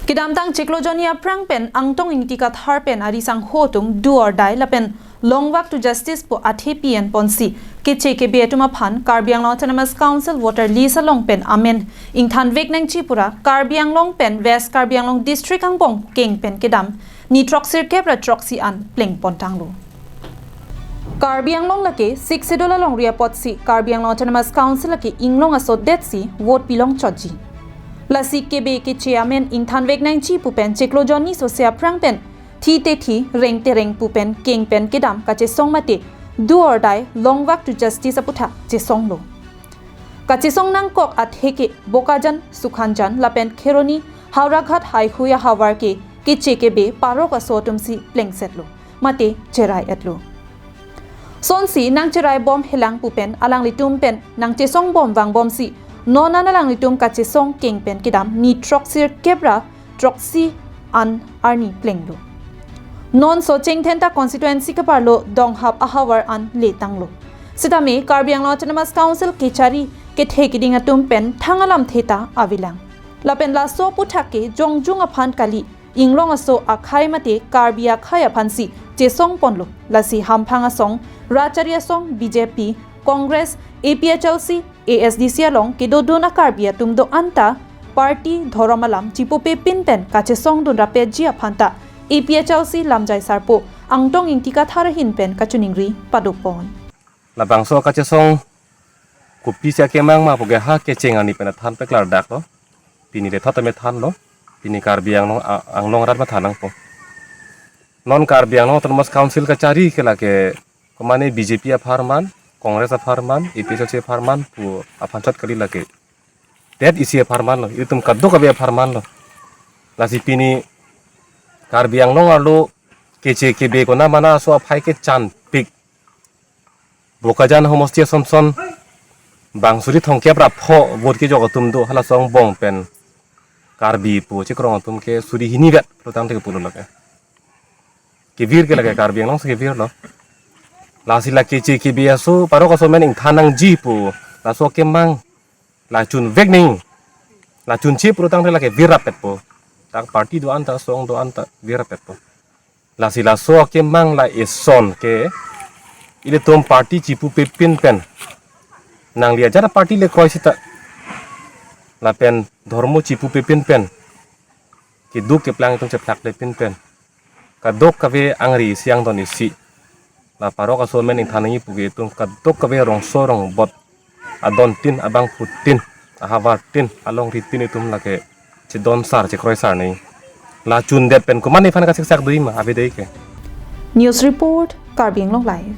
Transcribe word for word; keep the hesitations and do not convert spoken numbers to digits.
Kedamtang chiklo jonni aphrang pen Angtong Ingti Kathar pen ari sangho atum do or die lapen long walk to justice pu athe pi-en ponsi keche kebe atum aphan Karbi Anglong Autonomous Council voter list along pen amen ingthan vek nangji pura Karbi Anglong pen West Karbi Anglong district angbong keng pen kedam ni throksi kep ra throksi an pleng pontanglo. Karbi Anglong lake Sixth Schedule alongri apotsi Karbi Anglong Autonomous Council lake inglong aso detsi vote pilong chotji. Lasi kebe keche amen ingthan vek nangji pu pen chiklo jonni sose aphrang pen thi te thi, reng te reng pu pen keng pen kedam kachesong mate do or die long walk to justice aputhak chesonglo. Kachesong nangkok athe ke Bokajan, Sukhanjan lapen Kheroni, Howraghat haihui ahavar ke keche kebe parok aso atumsi plengsetlo mate cherai-etlo. Sonsi nangcherai bom helang pu pen alanglitum pen nangchesong bom vangbomsi non an alanglitum kachesong keng pen kedam ni throksi kep ra throksi an arni plenglo. Non so chengthen ta constituency keparlo donghap ahavar an letanglo. Sitame Karbi Anglong Autonomous Council kechari kethe keding atum pen thang alamthe ta avelang. Lapen laso aputhak ke jongjung aphan kali, inglong aso akhai mate Karbi akhai aphansi chesong ponlo. Lasi hamphang asong, rachari asong, B J P, Congress, A P H L C, A S D C along kedodun a-Karbi atum do-an ta party dhorom alam chipupe pin pen kachesong dun rapetji aphan ta A P H L C lamjai sarpo Angtong Ingti Kathar ahin pen kachiningri padopon. Labangso kachesong kopisi akemang ma pu ke ha kecheng arni pen than peklardaklo. Pini le thot tame thanlo. Pini Karbi Anglong, a-, Anglong arat ma than nangpo. Non Karbi Anglong Autonomous Council kachari ke lake komane B J P apharman, Congress apharman, A P H L C apharman pu aphan chot kali lake. Det isi apharmanlo, itum kadokave apharmanlo. Lasi pini Karbi Anglong arlo keche kebe kona mana aso aphai kechanpik. Bokajan homosti asonson bang suri thomkep ra pho vote kejok atum do, hala asong bong pen Karbi pu chikrong atum ke suri hini vet lotang te pulo lake. Kevir ke lake Karbi Anglong si kevirlo. Lasi la keche kebe aso parok aso amen ingthan nangji pu laso akemang la chun vek ning. La chunche pulotangte lake vir rapetpo. Dak party do-an ta, asong do-an ta vir rapetpo. Lasi laso akemang la eson ke ilitum party chipupe pin pen, nangli ajat party le kroi sita lapen dhormo chipupe pin pen, keduk keplang itum chephlak le pin pen, kadokave angri isi angdon isi, la parok aso amen ingthan nangji pu ke itum kadokave rongso rongbot, adon tin, abangphu tin, ahavar tin, alongri tin itum lake chedon sar, chekroi sar nangji. La chundet pen komat nephan kasiksak dui ma, avedei ke. News report, Karbi Anglong Live.